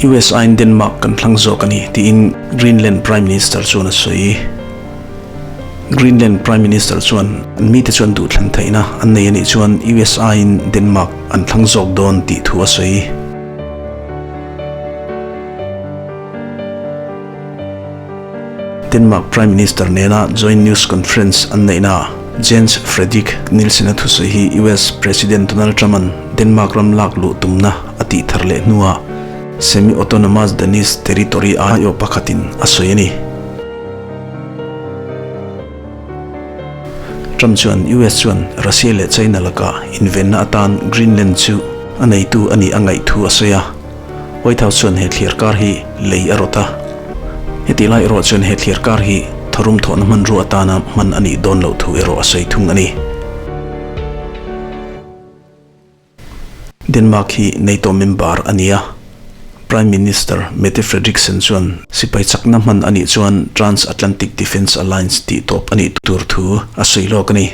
US aiin Denmark kan thlang zawk a ni, tiin Greenland Prime Minister chuan a sawi. Greenland Prime Minister chuan an mite chuan duhthlan theihna an nei a nih chuan US aiin Denmark an thlang zawk dawn tih thu a sawi. Denmark Prime Minister nena joint news conference an neihnaah Jens Frederik Nielsen-a thusawi hi US President Donald Trump-a'n Denmark ram lak luh tumna a tih thar leh hnuah semi-autonomous Danish territory aiawh pakhatin a sawi a ni. Trump chuan US chuan Russia leh China laka invenna atan Greenland chu a neitu a nih a ngaih thu a sawi a. White House chuan he thlir kar hi lei a rawt a. Heti lai erawh chuan he thlir kar hi tharum thawhna hmanrua atana hman a nih dawn loh thu erawh a sawi thung a ni. Denmark hi NATO member a ni a. Prime Minister Mette Frederiksen chuan sipai chakna hman a nih chuan Trans-Atlantic Defence Alliance tih tawp a nih tur thu a sawi lawk a ni.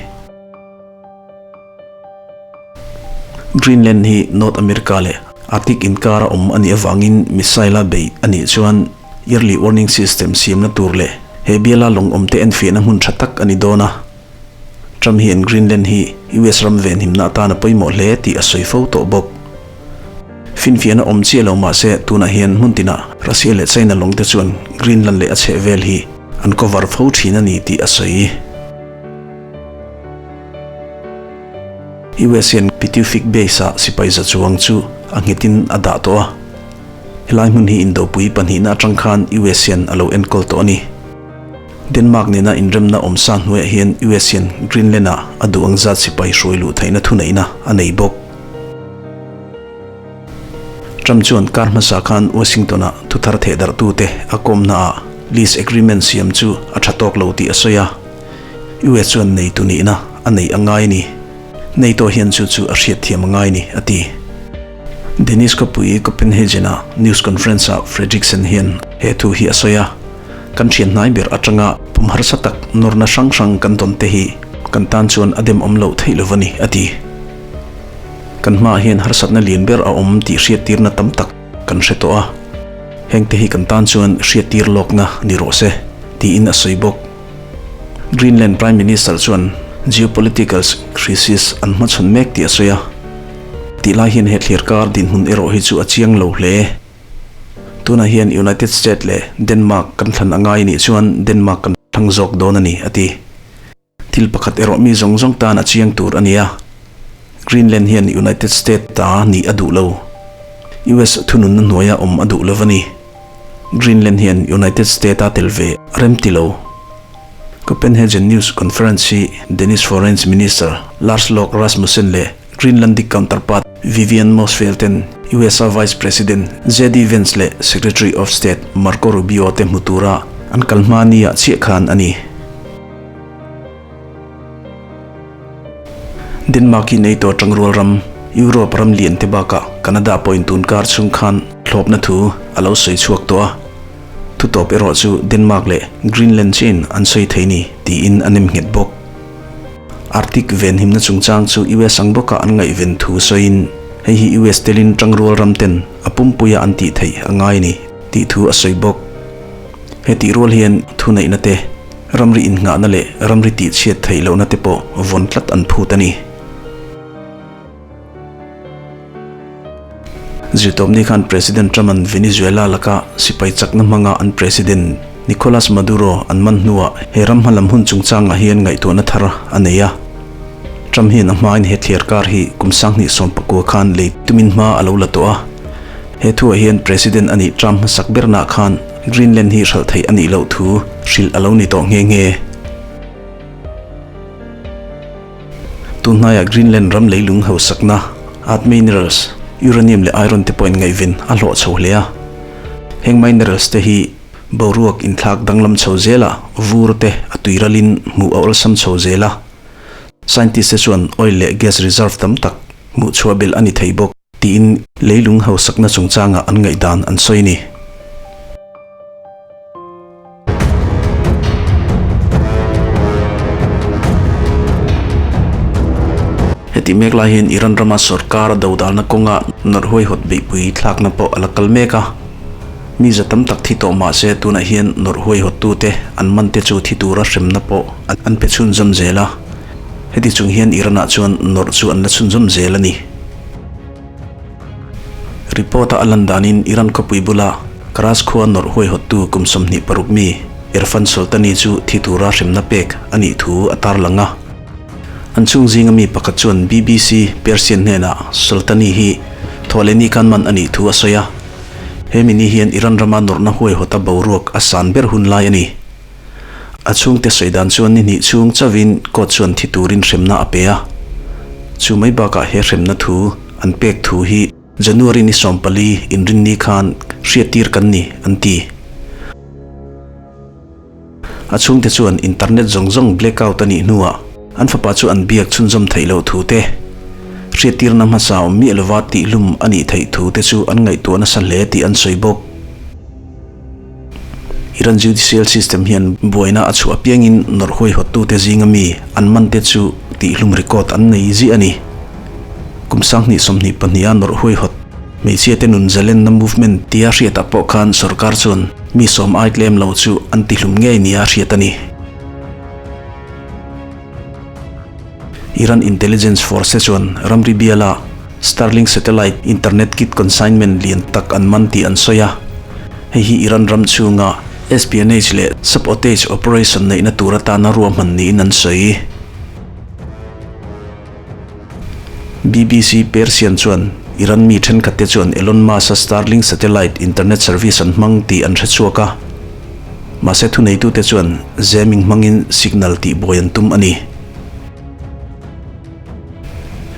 Greenland hi North America leh Arctic inkara awm a nih avangin missile-a beih a nih chuan early warning system siamna tur leh he biala lawng awmte enfiahna hmun tha tak a ni dawn a. Trump hian Greenland hi US ram venhimna atan a pawimawh hle tih a sawi fo tawh bawk. Finfiahna awm chiah lo mah se tunah hian hmun tinah Russia leh China lawngte chuan Greenland leh a chhehvel hi an cover fo thin a ni tih a sawi. US hian Pituffik Base-ah sipai za chuang chu a nghetin a dah tawh a. Helai hmun hi indopui pahnihna atang khan US hian a lo enkawl tawh a ni. Denmark nena inremna awmsa hnuaiah hian US hian Greenland-ah a duh ang zat sipai hruai luh theihna thuneihna a nei bawk. Trump chuan kar hmasa khan Washington-ah thuthar thehdarhtute a kawmnaah lease agreement siam chu a tha tawk lo tih a sawi a. US chuan neitu nihna a neih a ngai a ni. NATO hian chu chu a hriatthiam a ngai a ni, a ti. Danish khawpui Copenhagen-a news conference-ah Frederiksen hian he thu hi a sawi a, Kan thian hnai ber atanga pum harsa tak nawrna hrang hrang kan tawn te hi kan tan chuan a demawm loh theih lo a ni, a ti. Kan hmaah hian harsatna lian ber a awm tih hriattirna tam tak kan hre tawh a, hengte hi kan tan chuan hriattir lawkna ni rawh se, tiin a sawi bawk. Greenland Prime Minister chuan geopolitical crisis an hmachhawn mek tih a sawi a, tih lai hian he thlir kar dinhmun erawh hi chu a chiang lo hle. Tunah hian United States leh Denmark kan thlan a ngai nih chuan Denmark kan thlang zawk dawn a ni, a ti. Thil pakhat erawh mi zawng zawng tan a chiang tur a ni a, Greenland hian United States ta nih a duh lo. US thununna hnuaia awm a duh lo a ni. Greenland hian United States-a tel ve a rem ti lo. Copenhagen News Conference hi Danish Foreign Minister Lars Løkke Rasmussen leh Greenlandic counterpart Vivian Motzfeldt ten USA Vice President JD Vance leh Secretary of State Marco Rubio te hmu tura an kal hma nia chiah khan a ni. Denmark hi NATO tangrual ram, Europe ram lian te bakah Canada pawhin tun kar chhung khan thlawpna thu a lo sawi chhuak tawh a. Thutawp erawh chu Denmark leh Greenland chiin an sawi thei ni tiin a nem nghet bawk. Arctic venhimna chungchang chu US ang bawka an ngaihven thu sawiin hei hi US telin tangrual ram ten a pumpuia an tih theih a ngai ni tih thu a sawi bawk. Hetih rual hian thuneihna te Ramri innghahna leh ramri tihchhiat theih lohna te pawh vawn tlat an phut a ni. Zirtawpni khan President Trump-a'n Venezuela laka sipai chakna hmanga an President Nicolas Maduro an man hnuah he ram hmalam hun chungchangah hian ngaihtuahna thar a nei a. Trump hian a hmain he thliar kar hi kum 2019 khan lei tumin hma a lo la tawh a. He thuah hian President a nih Trump hmasak bernaah khan Greenland hi hralh theih a nih loh thu hrilh a lo ni tawh nghe nghe. Tunhnaiah Greenland ram leilung hausakna, earth minerals, uranium leh iron te pawhin ngaihven a hlawh chho hle a. Heng minerals te hi boruak inthlak danglam chho zelah vur te a tuiralin hmuh a awlsam chho zel a. Scientist te chuan oil leh gas reserve tam tak hmuhchhuah belh a ni thei bawk. Tiin leilung hausakna chungchangah an ngaihdan an sawi a ni. Heti mek lai hian Iran rama sorkar dodalna kawnga nawrh huaihawt beihpui thlakna pawh a la kal mek a. Mi za tam tak thi tawh mah se tunah hian nawrh huaihawttute an man te chu thi tura hremna pawh an pe chhunzawm zel a. Heti chung hian Iran-ah chuan nawrh chu an la chhunzawm zel a ni. Report-a a lan danin Iran khawpui bula Karaj khua nawrh huaihawttu kum 26 mi Erfan Soltani chu thi tura hremna pek a nih thu a tarlang a. An chhung zinga mi pakhat chuan BBC Persian hnenah Soltani hi Thawhlehni khan man a nih thu a sawi a. He mini hian Iran rama nawrhna huaihawta boruak a san ber hun lai a ni. A chhungte sawi dan chuan ni hnih chhung chauhin court chuan thi turin hremna a pe a. Chu mai bakah he hremna thu an pek thu hi January ni 14 inrinni khan hriattir kan ni, an ti. A chhungte chuan internet zawng zawng blackout a nih hnuah an fapa chu an biak chhunzawm theih loh thu te, hriattirna hmasa awm miah lova tihlum a nih theih thu te chu an ngaihtuah nasa hle tih an sawi bawk. Iran judicial system hian buaina a chhuah apiangin nawrh huaihawttute zinga mi an mante chu tihlum record an nei ziah a ni. Kum 2022 a nawrh huaihawt hmeichhia te nun zalenna movement tia hriatah pawh khan sorkar chuan mi sawm ai tlem lo chu an tihlum ngei nia hriat a ni. Iran intelligence force te chuan ramri biala Starlink satellite internet kit consignment lian tak an man tih an sawi a. Hei hi Iran ram chhunga espionage leh sabotage operation neihna tur atana ruahman niin an sawi. BBC Persian chuan Iran mi thenkhatte chuan Elon Musk-a Starlink satellite internet service an hmang tih an hre chhuak a. Mahse thuneitute chuan jamming hmangin signal tihbuai an tum a ni.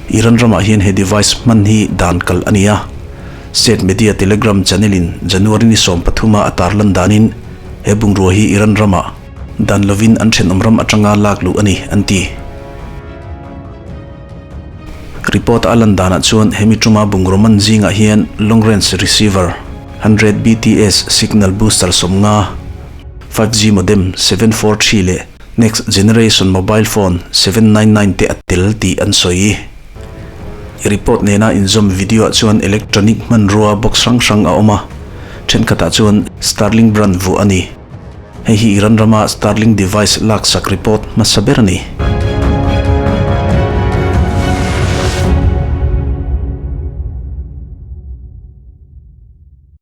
Iran ramah hian he device hman hi dan kalh a ni a. State media Telegram channel-in January ni 13-a a tarlan danin he bungrua hi Iran ramah dan lovin an thenawm ram atanga lak luh a ni, an ti. Report a lan danah chuan hemi tuma bungraw man zingah hian long range receiver, 100 BTS signal booster 50, 5G modem 743 leh next generation mobile phone 799 te a tel tih an sawi. Report nena inzawm video ah chuan electronic hmanrua box hrang hrang a awm a, thenkhatah chuan Starlink brand vuah a ni. Hei hi Iran rama Starlink device laksak report hmasa ber a ni.